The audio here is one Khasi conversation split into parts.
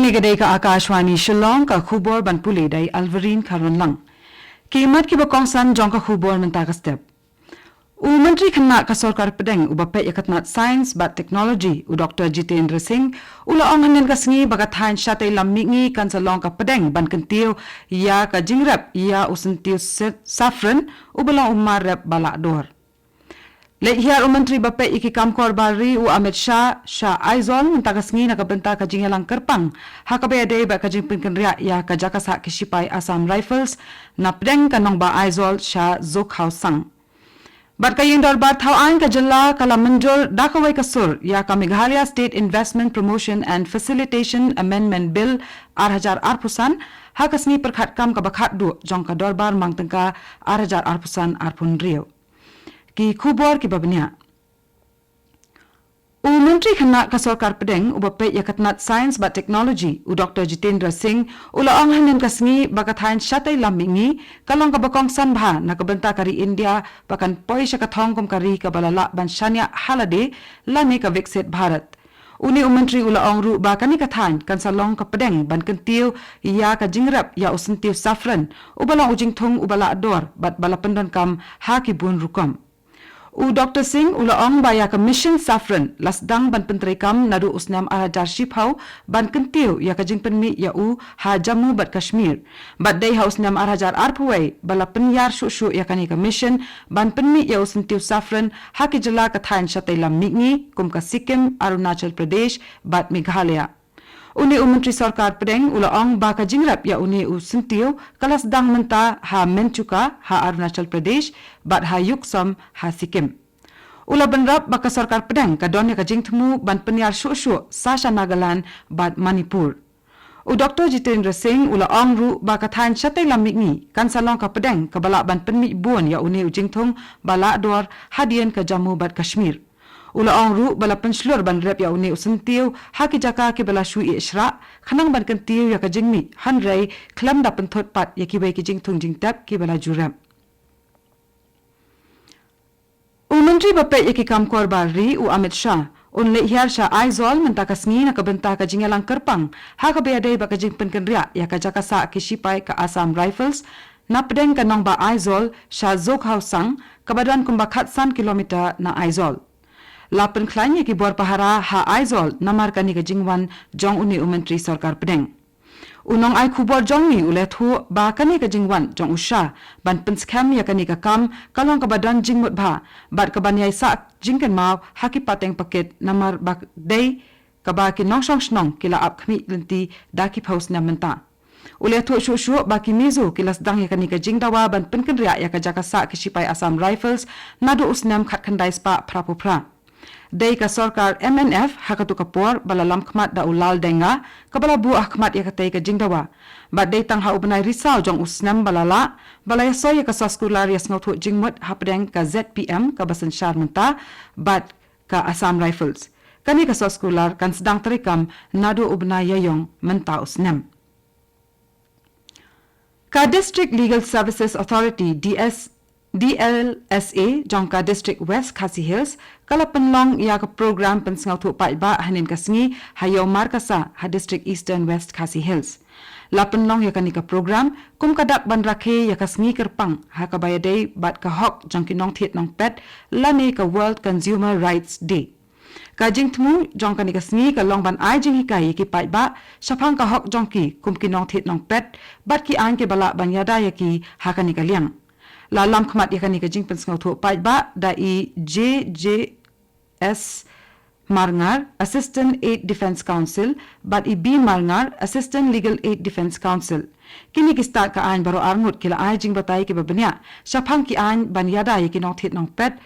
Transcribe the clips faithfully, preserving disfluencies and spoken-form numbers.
Ka dei ka Akashvani Shillong, ka khubor ban pule da i Alverine Kharwanlang. Ki mat kiba kongsan jong ka khubor mynta ka step. U Myntri Khynnah ka Sorkar Pdeng uba peit ïa ka tnat Science bad Technology, u Doktor Jitendra Singh, u la ong hynnin ka sngi ba ka thaiñ shatei lam mihngi kan sa long ka pdeng ban kyntiew ïa ka jingrep ïa u syntiew se-, saffron uba long u mar rep ba lah dor. Leit hiar u Myntri ba peit ïa ki kam kor bar ri, u Amit Shah, sha Aizawl mynta ka sngi na ka bynta ka jingïalang kyrpang ha kaba ïadei bad ka jingpynkynriah ïa ka jaka sah ki shipai Assam Rifles na pdeng ka nongbah Aizawl sha Zokhaosang. Bad ka Ïing Dorbar Thaw Aiñ ka jylla ka la mynjur da kawei ka sur ïa ka Meghalaya State Investment Promotion and Facilitation Amendment Bill ar hajar arphew san ha ka sngi pyrkhat kam kaba khatduh jong ka Dorbar Mang Tyngka ar hajar arphew san arphew hynriew. Ki khubor kiba bniah. U Myntri Khynnah ka Sorkar Pdeng uba peit ïa ka tnat Science bad Technology, u Doktor Jitendra Singh, u la ong hynnin ka sngi ba ka thaiñ shatei lam mihngi ka long kaba kongsan bha na ka bynta ka ri India ba kan poi sha ka thong kum ka ri kaba la lah ban shaniah ha lade lane ka Viksit Bharat. Une u Myntri u la ong ruh ba kane ka thaiñ kan sa long ka pdeng ban kyntiew ïa ka jingrep ïa u syntiew saffron uba long u jingthung uba lah dor bad ba la pyndonkam ha ki bun rukom. U Doktor Singh u la ong ba ïa ka Mission Saffron la sdang ban pyntreikam naduh u snem ar hajar shiphew ban kyntiew ïa ka jingpynmih ïa u ha Jammu bad Kashmir. Bad dei ha u snem ar hajar arphew wei ba la pynïar shuh shuh ïa kane ka mission ban pynmih ïa u syntiew saffron ha ki jylla ka thaiñ shatei lam mihngi kum ka Sikkim, Arunachal Pradesh bad Meghalaya. Une u Myntri Sorkar Pdeng u la ong ba ka jingrep ïa une u syntiew ka la sdang mynta ha Menchuka ha Arunachal Pradesh bad ha Yuksom ha Sikkim. U la bynrap ba ka Sorkar Pdeng ka don ïa ka jingthmu ban pynïar shuh shuh sa sha Nagaland bad Manipur. U Doktor Jitendra Singh u la ong ruh ba ka thaiñ shatei lam mihngi kan sa long ka pdeng kaba lah ban pynmih bun ïa une u jingthung ba lah dor hadien ka Jammu bad Kashmir. U la ong ruh ba la pynshlur ban rep ïa une u syntiew ha ki jaka kiba la shu ïeh shrah khnang ban kyntiew ïa ka jingmih, hynrei khlem da pynthut pat ïa kiwei ki jingthung jingtep kiba la ju rep. U Myntri ba peit ïa ki kam kor bar ri, u Amit Shah, un leit hiar sha Aizawl mynta ka sngi na ka bynta ka jingïalang kyrpang ha kaba ïadei bad ka jingpynkynriah ïa ka jaka sah ki shipai ka Assam Rifles na pdeng ka nongbah Aizawl sha Zokhaosang kaba don kumba khatsan kilometer na Aizawl. La pynkhlaiñ ïa ki bor pahara ha Aizawl namar kane ka jingwan jong une u Myntri Sorkar Pdeng. U nongai khubor jong ngi u la ïathuh ba kane ka jingwan jong u Shah ban pynskhem ïa kane ka kam ka long kaba don jingmut bha bad kaban ïai sah jingkynmaw ha ki pateng pakit namar ba dei kaba ki nongshong shnong ki la ap khmih lynti da ki phew snem mynta. U la ïathuh shuh shuh ba ki Mizo ki la sdang ïa kane ka jingdawa ban pynkynriah ïa ka jaka sah ki shipai Assam Rifles naduh u snem khatkhyndai spah phraphew phra. Dei ka sorkar M N F ha katu ka por ba la lam khmat da u Lal Denga kaba la buh ha khmat ïa katei ka jingdawa. Bad dei tang ha u bnai Risaw jong u snem ba la lah ba la ïasoi ïa ka soskular ïasngewthuh jingmut hapdeng ka Z P M kaba synshar mynta bad ka Assam Rifles. Kane ka soskular kan sdang treikam naduh u bnai Ïaiong mynta u snem. Ka District Legal Services Authority, D S, D L S A, jong ka District West Khasi Hills, ka la pynlong ïa ka program pynsngewthuh paidbah hynnin ka sngi ha Ïew Markasa ha District Eastern West Khasi Hills. La pynlong ïa kane ka program kum ka dak ban rakhe ïa ka sngi kyrpang ha kaba ïadei bad ka hok jong ki nongthied nongpet lane ka World Consumer Rights Day. Ka jingthmu jong kane ka sngi ka long ban ai jinghikai ïa ki paidbah shaphang ka hok jong ki kum ki nongthied nongpet bad ki aiñ kiba lah ban ïada ïa ki ha kane ka liang. La lam khmat ïa kane ka jingpynsngewthuh paidbah da i J J S Marngar, Assistant Aid Defence Counsel, bad i B Marngar, Assistant Legal Aid Defence Counsel. Kine ki stad ka aiñ baroh arngut ki la ai jingbatai kiba bniah shaphang ki aiñ ban ïada ïa ki nongthied nongpet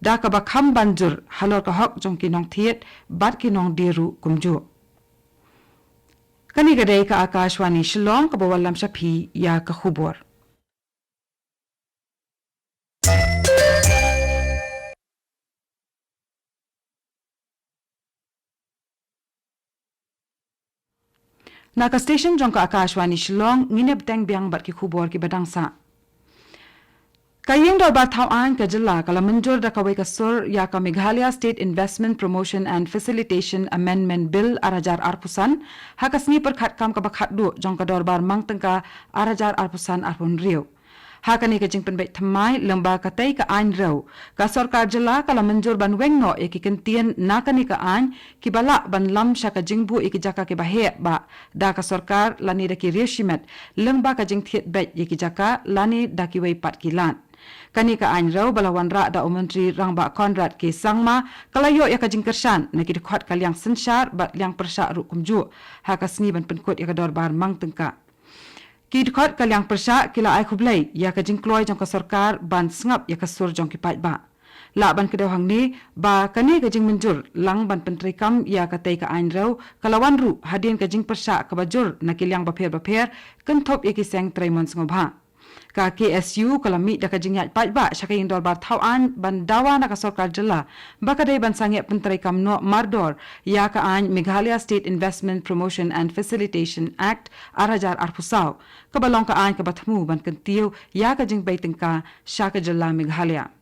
da kaba kham ban jur halor ka hok jong ki nongthied bad ki nongdie ruh kumjuh. Kane ka dei ka Akashvani Shillong kaba wallam sha phi ïa ka khubor. Na ka station jong ka Akashvani Shillong, ngin ïa bteng biang bad ki khubor kiba dang sah. Ka Ïing Dorbar Thaw Aiñ ka Jylla ka la mynjur da kawei ka sur ïa ka Meghalaya State Investment Promotion and Facilitation Amendment Bill ar hajar arphew san ha ka sngi pyrkhat kam kaba khatduh jong ka Dorbar Mang Tyngka ar hajar arphew san arphew hynriew. Ha kane ka jingpynbeit thymmai lyngba katei ka aiñ rew, ka Sorkar Jylla ka la mynjur ban weng noh ïa ki kyntien na kane ka aiñ kiba lah ban lam sha ka jingbuh ïa ki jaka kiba heh bah da ka sorkar lane da ki riew shimet lyngba ka jingthied beit ïa ki jaka lane da kiwei pat ki lad. Kane ka aiñ rew ba la wanrah da u Myntri Rangbah Conrad K Sangma ka la ïoh ïa ka jingkyrshan na ki dkhot ka liang synshar bad liang pyrshah ruh kumjuh ha ka sngi ban pynkut ïa ka Dorbar Mang Tyngka. Ki dkhot ka liang pyrshah ki la ai khublei ïa ka jingkloi jong ka sorkar ban sngap ïa ka sur jong ki paidbah. Lah ban kdew hangne ba kane ka jingmynjur lang ban pyntreikam ïa katei ka aiñ rew ka la wan ruh hadien ka jingpyrshah kaba jur na ki liang bapher bapher kynthup ïa ki seng trei mon sngewbha. Ka K S U ka la mih da ka jingïaid paidbah sha ka Ïing Dorbar Thaw Aiñ ban dawa na ka Sorkar Jylla ba ka dei ban sangeh pyntreikam noh mardor ïa ka aiñ Meghalaya State Investment Promotion and Facilitation Act ar hajar arphew saw, kaba long ka aiñ kaba thmu ban kyntiew ïa ka jingbei tyngka sha ka Jylla Meghalaya.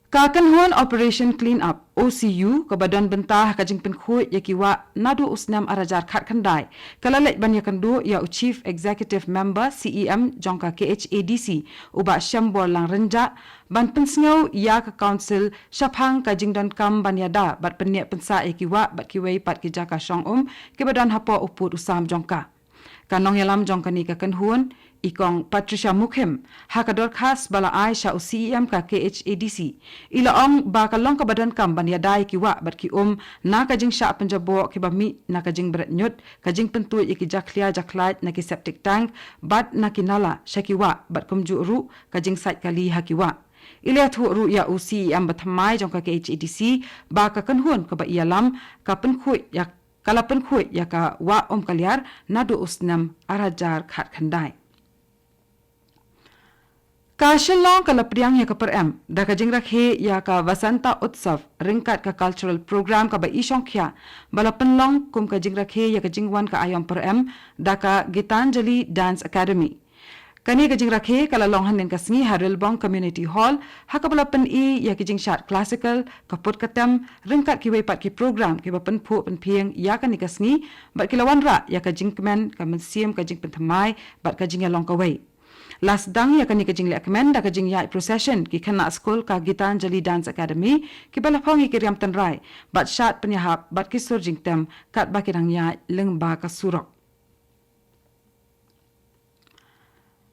Ka kynhun Operation Clean Up, O C U, kaba don bynta ha ka jingpynkhuid ïa ki wah naduh u snem ar hajar khatkhyndai, ka la leit ban ïakynduh ïa u Chief Executive Member, C E M, jong ka K H A D C, u Bah Shembor Langryngja, ban pynsngew ïa ka Council shaphang ka jingdonkam ban ïada bad pynneh pynsah ïa ki wah bad kiwei pat ki jaka shong um kiba don hapoh u pud u sam jong ka. Ka nongïalam jong kane ka kynhun, i Kong Patricia Mukhim, ha ka dorkhas ba la ai sha u C E M ka K H A D C, i la ong ba ka long kaba donkam ban ïada ïa ki wah bad ki um na ka jingshah pynjaboh kiba mih na ka jingbret ñiut, ka jingpyntuid ïa ki jakhlia jakhlait na ki septic tank bad na ki nala sha ki wah bad kumjuh ruh ka jingsait kali ha ki wah. I la ïathuh ruh ïa u C E M bathymmai jong ka K H A D C ba ka kynhun kaba i ïalam ka pynkhuid ïa ka la pynkhuid ïa ka wah Umkaliar naduh u snem ar hajar khatkhyndai. Ka Shillong ka la pdiang ïa ka pyrem da ka jingrakhe ïa ka Vasanta Utsav ryngkat ka cultural program kaba i shongkhia ba la pynlong kum ka jingrakhe ïa ka jingwan ka aïom pyrem da ka Gitanjali Dance Academy. Kane ka jingrakhe ka la long hynnin ka sngi ha Rilbong Community Hall, ha kaba la pyni ïa ki jingshad classical, ka put ka tem, ryngkat kiwei pat ki program kiba pynphuh pynphieng ïa kane ka sngi, bad ki la wanrah ïa ka jingkmen, ka mynsiem, ka jingpynthymmai bad ka jingïalong kawei. La sdang ïa kane ka jinglehkmen da ka jingïaid procession ki khynnah skul ka Gitanjali Dance Academy, kiba la phong ïa ki riam tynrai bad shad pynïahap bad ki sur jingtem katba ki dang ïaid lyngba ka surok.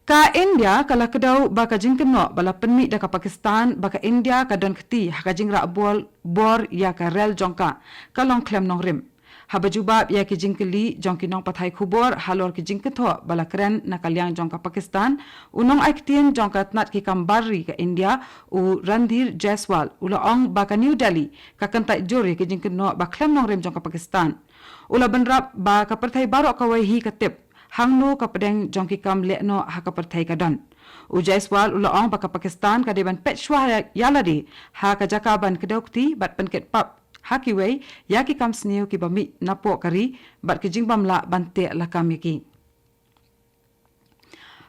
Ka India ka la kdew ba ka jingkynnoh ba la pynmih da ka Pakistan ba ka India ka don kti ha ka jingrah bor, bor ïa ka rel jong ka, ka long khlem nongrim. Haba jubab ïa ki jingkylli jong ki nongpathai khubor halor ki jingkynthoh ba la kren na ka liang jong ka Pakistan, u nongai ktien jong ka tnat ki kam bar ri ka India, u Randhir Jaiswal, u la ong ba ka New Delhi ka kyntait jur ïa ki jingkynnoh ba khlem nongrim jong ka Pakistan. U la bynrap ba ka pyrthei baroh kawei hi ka tip hangno ka pdeng jong ki kam lehnoh ha ka pyrthei ka don. U Jaiswal u la ong ba ka Pakistan ka dei ban peit shuwa ïa, ïa lade ha ka jaka ban kdew kti bad pynkit pap ha kiwei ïa ki kam sniew kiba mih napoh ka ri bad ki jingbym lah ban teh lakam ïa ki.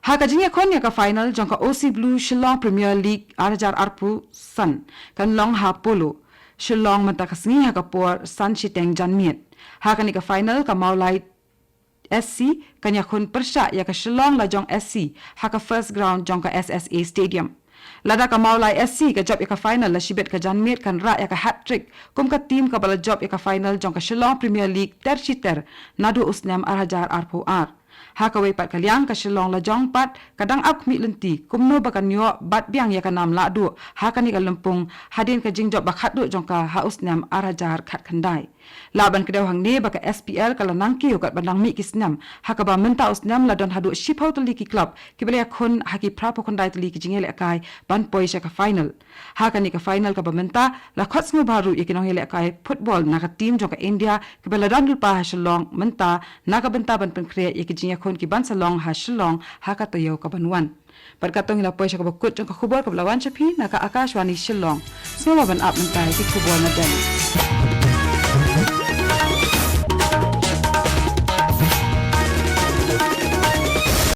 Ha ka jingïakhun ïa ka final jong ka O C Blue Shillong Premier League ar hajar arphew san kan long ha Polo Shillong mynta ka sngi ha ka por san shiteng janmiet. Ha kane ka final ka Mawlai S C kan ïakhun pyrshah ïa ka Shillong Lajong S C ha ka first ground jong ka S S A Stadium. Lada ka Mawlai S C ka jop ïa ka final la shibit ka janmiet kan rah ïa ka hat-trick kum ka team kaba la jop ïa ka final jong ka Shillong Premier League ter shi ter naduh u snem ar hajar arphew ar. Ha kawei pat ka liang ka Shillong Lajong pat ka dang ap khmih lynti kumno ba kan ïoh bat biang ïa ka nam lahduh ha kane ka lympung hadien ka jingjop ba khatduh jong ka ha u snem ar hajar khatkhyndai. Lah ban kdew hangne ba ka S P L ka la nang kiew katba nang mih ki snem, ha kaba mynta u snem la don haduh shiphew tylli ki club kiba la ïakhun ha ki phraphew khyndai tylli ki jingïalehkai ban poi sha ka final. Ha kane ka final kaba mynta la khot sngewbha ruh ïa ki nongïalehkai football na ka team jong ka India kiba la don lypa ha Shillong mynta na ka bynta ban pynkhreh ïa ki jingïakhun ki ban sa long ha Shillong ha ka taïew ka ban wan. Bad katto ngi la poi sha kaba kut jong ka khubor kaba la wan sha phi na ka Akashvani Shillong. Sngewbha ban ap mynta ïa ki khubor na Delhi.